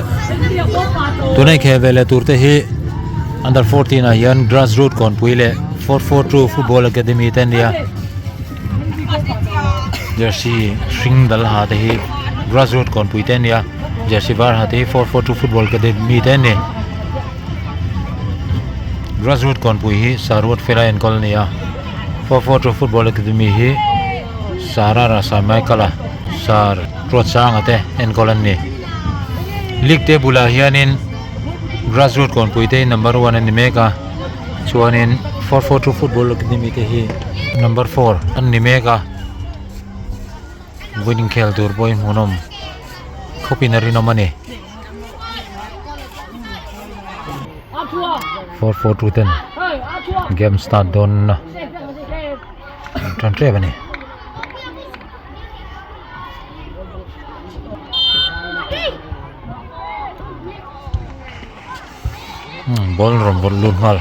inkhel tuna inkhel ve leh tur te hi under 14 ah hian grass root kawnpui leh 442 football academy te an ni a jersey hring dal ha te hi grass root kawnpui te an ni a jersey var ha te hi 442 football academy te an ni grass root kawnpui hi saruat fela enkawl a ni a 442 football academy hi sara rasa michael a sar Ruatsanga te enkawl an ni. League table ah hianin grassroot kawnpui te hi number one an ni mek a chuanin 442 football academy te hi number four an ni mek a vawiin inkhel tur pawh hi hmuhnawm khawpin a rinawm a ni. 442 ten game start dawn na an tan tep a ni. Ball rawn vawrh lut nghal.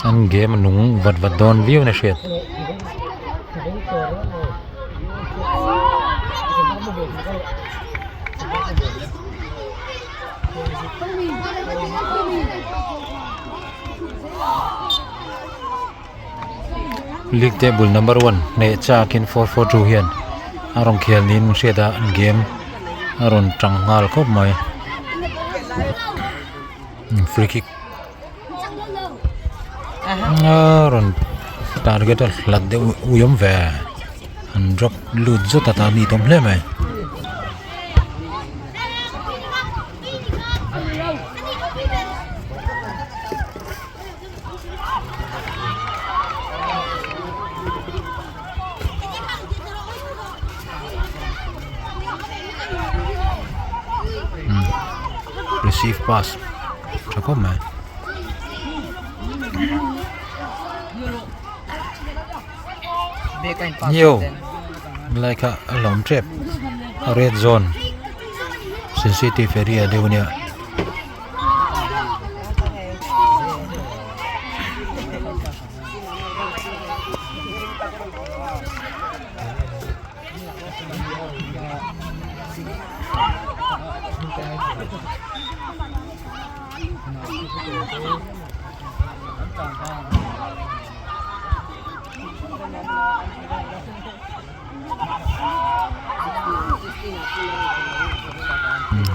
An game a nung vat vat dawn viau in a hriat. League table number one hneh chakin 442 hian a rawn khel niin an hriat a an game a rawn tang nghal khawp mai free kick a rawn target a hlat deuh uiawm ve an drop lut zet a tan a ni tawm hle mai. Receive pass tha khawp mai. Nio lai kha a lawm tep a red zone sensitive area deuh ania.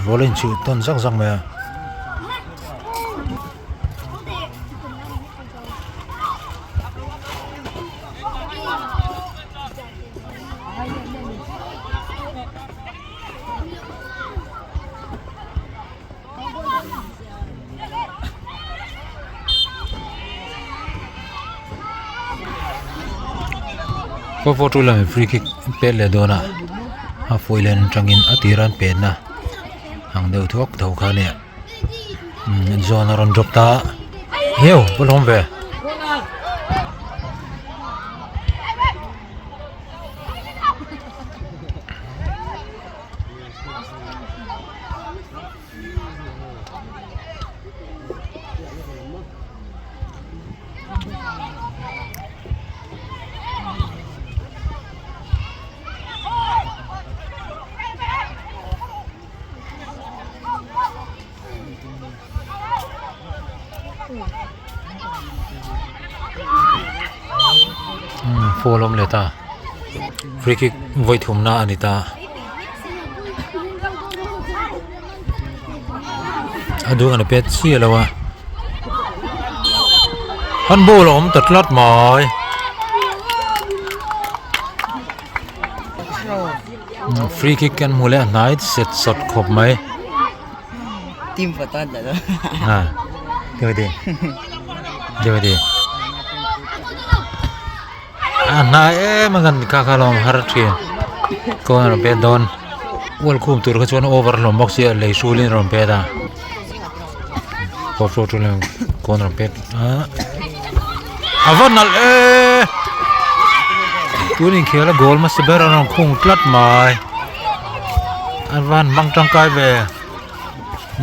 Ball a inchhuih tawn zak zak mai a. 442 lamin free kick pet leh dawn a a fuih len atangin a tira an petna ang deuh thuak tho kha a nia umm zawn a rawn drop ta heu va hlawm ve. Foul a awm leh ta free kick vawi thumna a ni ta. A duh an pet chiah lo a handball a awm ta tlat mai free kick kan hmu leh a hnai set sawt khawp mai team patan la ha devadi devadi a hnai em a kan kha kha lawm har thin kawn a rawn pet dawn ual khum tur kha chuan over hlawm bawk sia lei hrulin a rawn pet a pawh chu kawn a rawn pet a a va nalh e tun inkhel a goal hmasa ber a rawn khung tlat mai a van hmang tangkai ve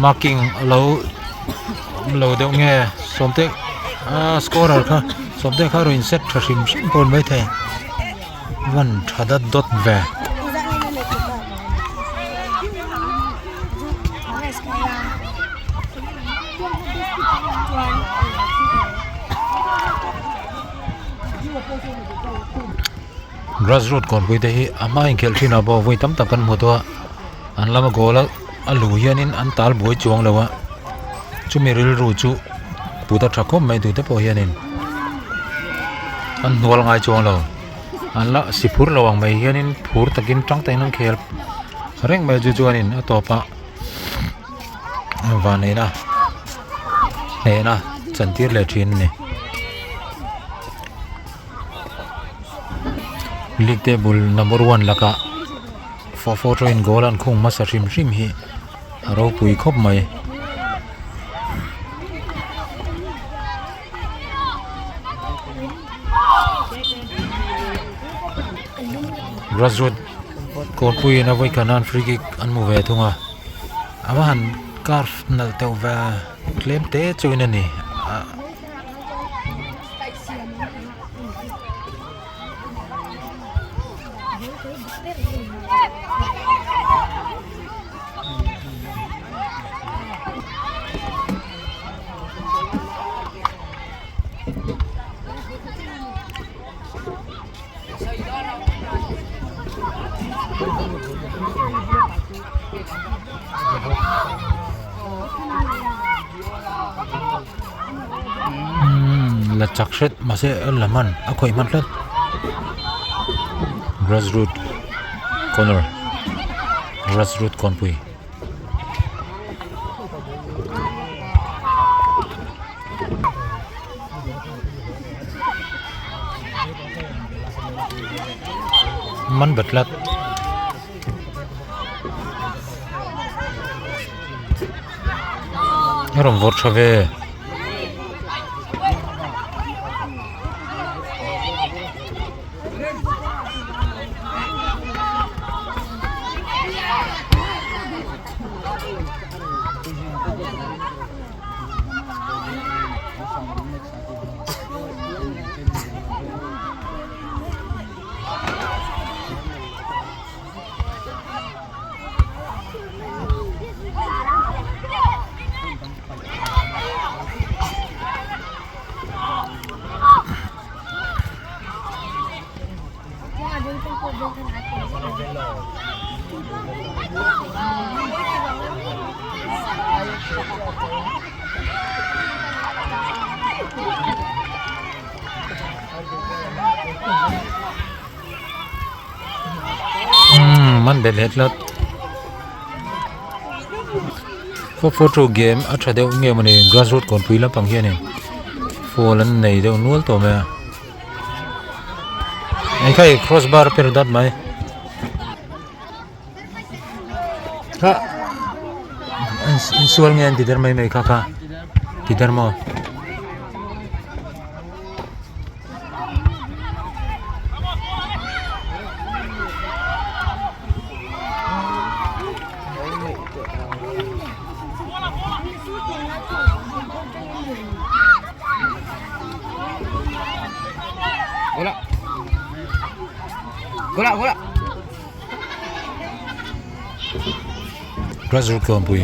marking a lo awm lo deuh nge sawmte a scorer kha. Sawmte kha rawn inset tha hrim hrim pawh a ni maithei van tha dat dawt ve. Grassroot kawnpui te hi a hma inkhelh thin ah pawh vawi tam tak kan hmu tawh a an lama goal a a luh hianin an tal buai chuang lo a chumi rilru chu put a tha khawp mai tute pawh hianin an hnual ngai chuang lo an la si phur lo ang mai hianin phur takin tang takin an khel reng mai chu chuanin a tawpah vanneihna hnehna chantir leh thin a ni. League table number 1 lakah 4-4 train goal an khung hmasa hrim hrim hi a ropui khawp mai. Grassroot kawrpuiin a vawi khan an free kick an hmu ve thung a a va han curve nalh teuh ve tlem te chuin a ni. Umm la chak hret mahse a la hman a khawih hman tlat grassroot corner grassroot kawnpui. Man bet tlat. A rawn vawrh tha ve. Umm man bet leh tlat 442 game a tha deuh nge mawni grassroot kawnpui lampang hianin foul an nei deuh nual tawh mai a engkhai cross bar a per dat mai kha insual nge an ti der mai mai kha kha ti der maw. Grassroot Kawnpui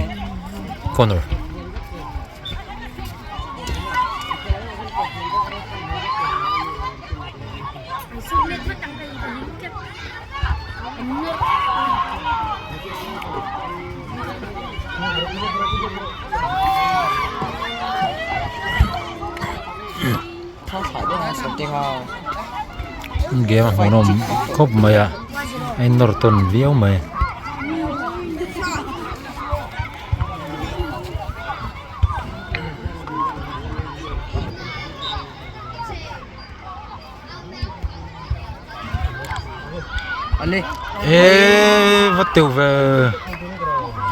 corner. Game a hmuhnawm khawp mai a a innawr tawn viau mai. Eee va teuh ve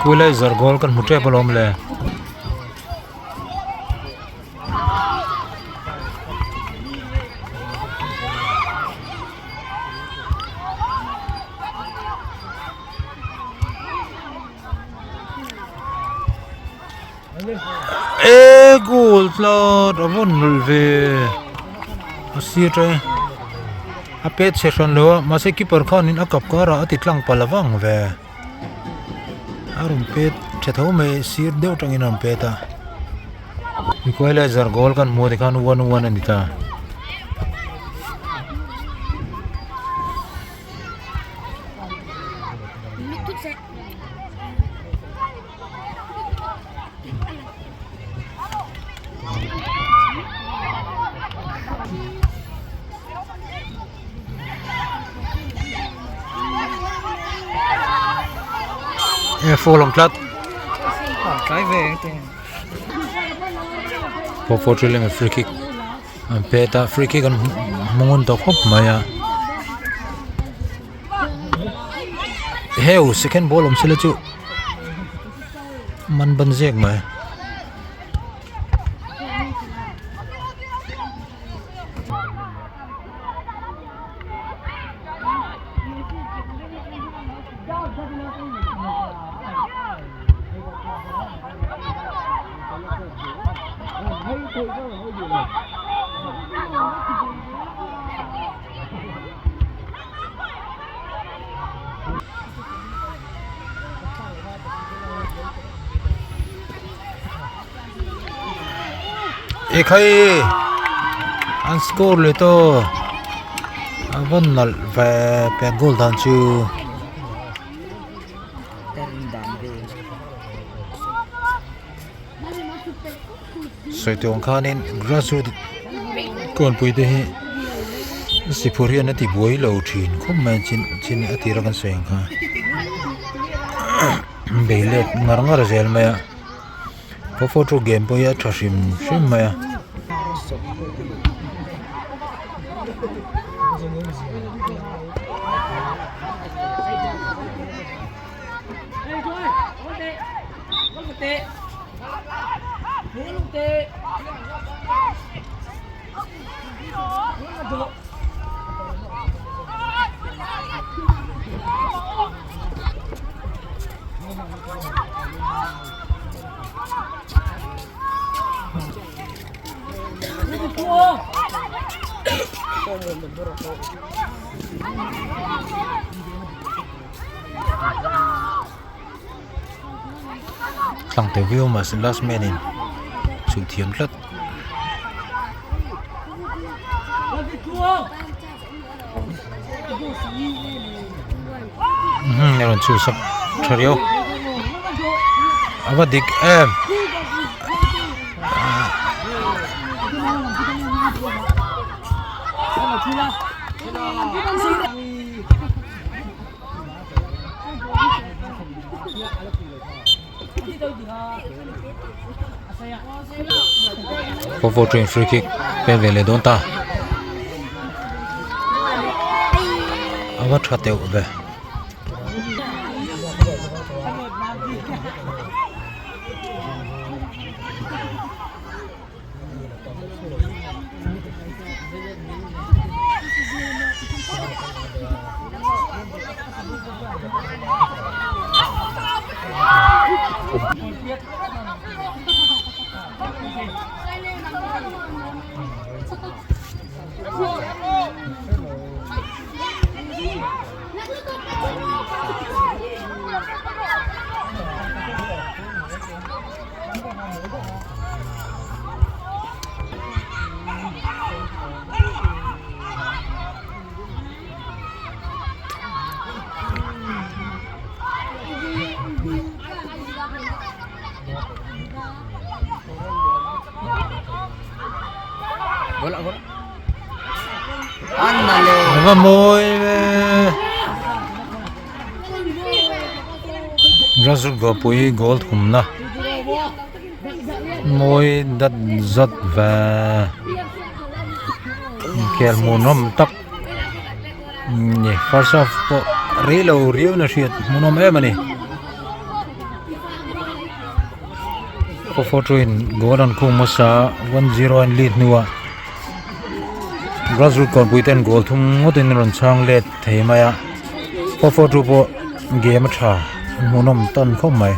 kulai zawrh goal kan hmu tep alawm le. Eee goal tlat a vawn nalh ve. A sir te a pet chhe hran lo a mahse keeper khanin a kap karah a ti tlang palh avang ve a rawn pet tha tho mai sir deuh tangin a rawn pet a equalizer goal kan hmuh tikhan 1-1 a ni ta. E foul awm tlat. 4-4 trillion free kick an pet a free kick an hmu ngun tawh khawp mai a. Heu second ball awm sela chu man ban zek mai. Ekhai an score leh tawh a va nalh ve pek goal dan chu. Sawi tur ang khanin grassroot kawnpui te hi siphur hian a ti buai lo thin khawp mai a chin chin a tira kan sawi ang kha bei let ngar ngar zel mai a 4-4-2 game pawh hi a tha hrim hrim mai a. Tlang te viau mahse last man in chhuk thiam tlat. A rawn chhuh sak tha riau a va dik em. Four train free kick pek ve leh dawn ta a va tha teuh ve. Va mawi ve Grassroot Gopui goal thumna mawi dat zat ve inkhel hmuhnawm tak ni first half pawh rei lo riau na hriat hmuhnawm em a ni 4-4-2 in goal an khung hmasa 1-0 an lead hnuah Grassroot kawnpui ten goal thum ngawt in rawn chhang let thei mai a 4-4-2 pawh game a tha hmuhnawm tan khawp mai.